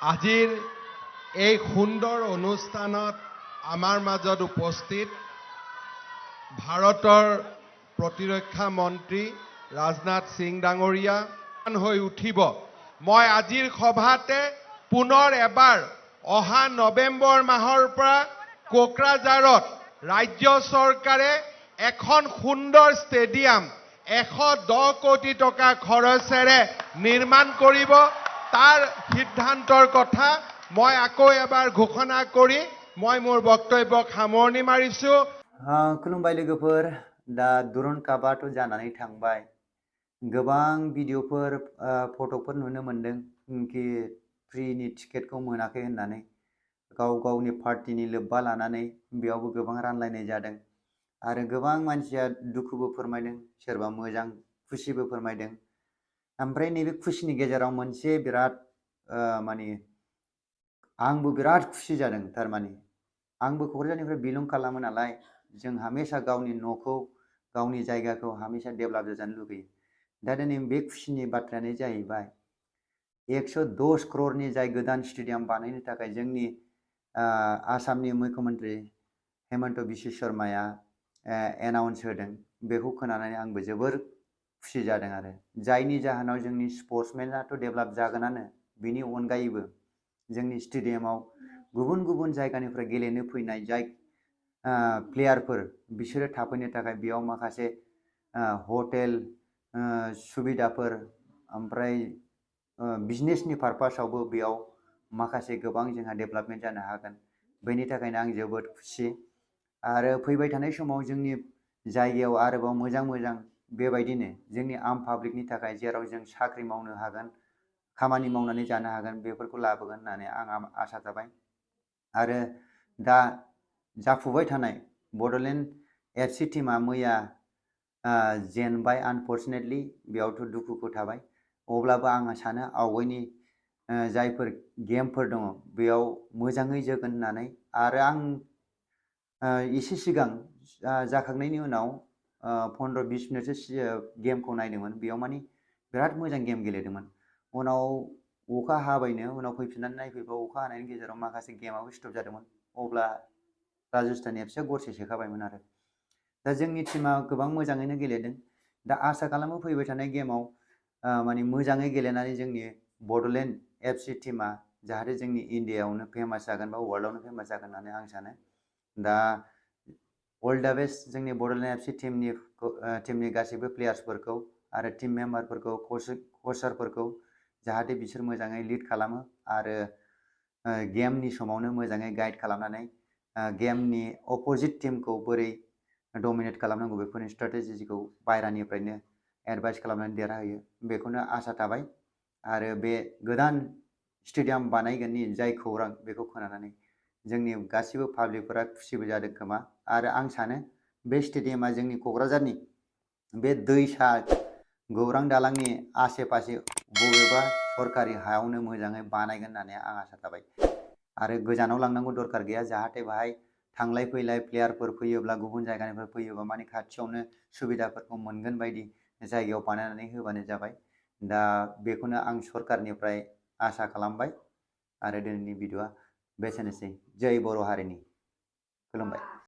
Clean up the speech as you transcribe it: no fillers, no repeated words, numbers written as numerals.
আজিৰ এই সুন্দৰ অনুষ্ঠানত আমাৰ মাজত উপস্থিত ভাৰতৰ প্ৰতিৰক্ষা মন্ত্ৰী ৰাজনাথ সিং ডাঙৰীয়া হৈ উঠিব। মই আজিৰ সভাতে পুনৰ এবাৰ অহা নৱেম্বৰ মাহৰ পৰা কোকৰাঝাৰত ৰাজ্য চৰকাৰে এখন সুন্দৰ ষ্টেডিয়াম 110 কোটি টকা খৰচেৰে নিৰ্মাণ কৰিব। তাৰ সিদ্ধান্তৰ কথা মই আকৌ এবাৰ ঘোষণা কৰি মই মোৰ বক্তব্যক সামৰণি মাৰিছো। खुलुमबाय लोगोफोर, दा दुरन काबाथ' जानानै थांबाय। गोबां भिडिअफोर फट'फोर नुनो मोनदों कि फ्रिनि टिकेटखौ मोनाखै होननानै गाव गावनि पार्टिनि लोब्बा लानानै बेयावबो गोबां रानलायनाय जादों आरो गोबां मानसिया दुखुबो फोरमायदों, सोरबा मोजां खुसिबो फोरमायदों। ओमफ्राय नैबे खुसिनि गेजेराव मोनसे बिराद माने आंबो बिराद खुसि जादों। थारमाने आंबो क'क्राझारनिफ्राय बिलं खालामो नालाय, जों हमेशा गावनि न'खौ गावनि जायगाखौ हमेशा डेभेलप जाजानो लुगैयो। दा दिनै बे खुसिनि बाथ्रायानो जाहैबाय 110 करोड़नि जाय गोदान स्टेडियाम बानायनो थाखाय जोंनि आसामनि मुख्यमंत्री हेमंत बिश्व शर्माया एनाउन्स होदों। बेखौ खोनानानै आंबो जोबोर खुसि जादों आरो जायनि जाहोनाव जोंनि स्पर्ट्समेनाथ' डेभेलप जागोनानो, बेनि अनगायैबो जोंनि स्टेडियामाव गुबुन गुबुन जायगानिफ्राय गेलेनो फैनाय जाय प्लेयारफोर बिसोरो थाफैनो थाखाय बेयाव माखासे हटेल सुबिदाफोर ओमफ्राय बिजनेसनि पारपासावबो बेयाव माखासे गोबां जोंहा डेभेलपमेन्ट जानो हागोन। बेनि थाखायनो आं जोबोद खुसि आरो फैबाय थानाय समाव जोंनि जायगायाव आरोबाव मोजां मोजां बेबायदिनो जोंनि आम पाब्लिकनि थाखाय जेराव जों साख्रि मावनो हागोन, खामानि मावनानै जानो हागोन, बेफोरखौ लाबोगोन होननानै आं आसा थाबाय। आरो दा जाफुबाय थानाय बड'लेण्ड एफसि टीमा मैया जेनबाय आनफर्चुनेटलि, बेयावथ' दुखुखौ थाबाय। अब्लाबो आं सानो आवगायनि जायफोर गेमफोर दङ बेयाव मोजाङै जोगोन होननानै। आरो आं एसे सिगां जाखांनायनि उनाव 15-20 मिनिटसो गेमखौ नायदोंमोन। बेयाव माने बिराद मोजां गेम गेलेदोंमोन। उनाव अखा हाबायनो, उनाव फैफिननानै नायफैबा अखा हानायनि गेजेराव माखासे गेमाबो स्टप जादोंमोन। अब्ला राजस्थान एफसिया गरसे सोखाबायमोन आरो दा जोंनि टीमा गोबां मोजाङैनो गेलेदों। दा आसा खालामो फैबाय थानाय गेमाव माने मोजाङै गेलेनानै जोंनि बड'लेण्ड एफसि टीमा जाहाथे जोंनि इन्डियायावनो फेमास जागोन बा वर्ल्डआवनो फेमास जागोन होननानै आं सानो। दा अल दा बेस्ट जोंनि बड'लेण्ड एफसि टीमनि गासैबो प्लेयार्सफोरखौ आरो टीम मेम्बारफोरखौ, कचारफोरखौ जाहाथे बिसोर मोजाङै लिड खालामो आरो गेमनि समावनो मोजाङै गाइड खालामनानै गेमनि अपोजिट टीमखौ बोरै डमिनेट खालामनांगौ बेफोरनि स्ट्रेटेजिखौ बायरानिफ्रायनो एडभाइस खालामनानै देरहाहोयो, बेखौनो आसा थाबाय। आरो बे गोदान स्टेडियाम बानायगोननि जाय खौरां, बेखौ खोनानानै जोंनि गासिबो पाब्लिकफोरा खुसिबो जादों खोमा। आरो आं सानो बे स्टेडियामा जोंनि क'क्राझारनि बे दैसा गौरां दालांनि आसे पासे बबेबा सरकारि हायावनो मोजाङै बानायगोन होननानै आं आसा थाबाय। आरो गोजानाव लांनांगौ दरकार गैया, जाहाथे बाहाय थांलाय फैलाय प्लेयारफोर फैयोब्ला गुबुन जायगानिफ्राय फैयोबा माने खाथियावनो सुबिदाफोरखौ मोनगोन बायदि जायगायाव बानायनानै होबानो जाबाय। दा बेखौनो आं सरकारनिफ्राय आसा खालामबाय। आरो दिनैनि भिडिअआ बेसेनोसै। जय बर' हारिनि। खुलुमबाय।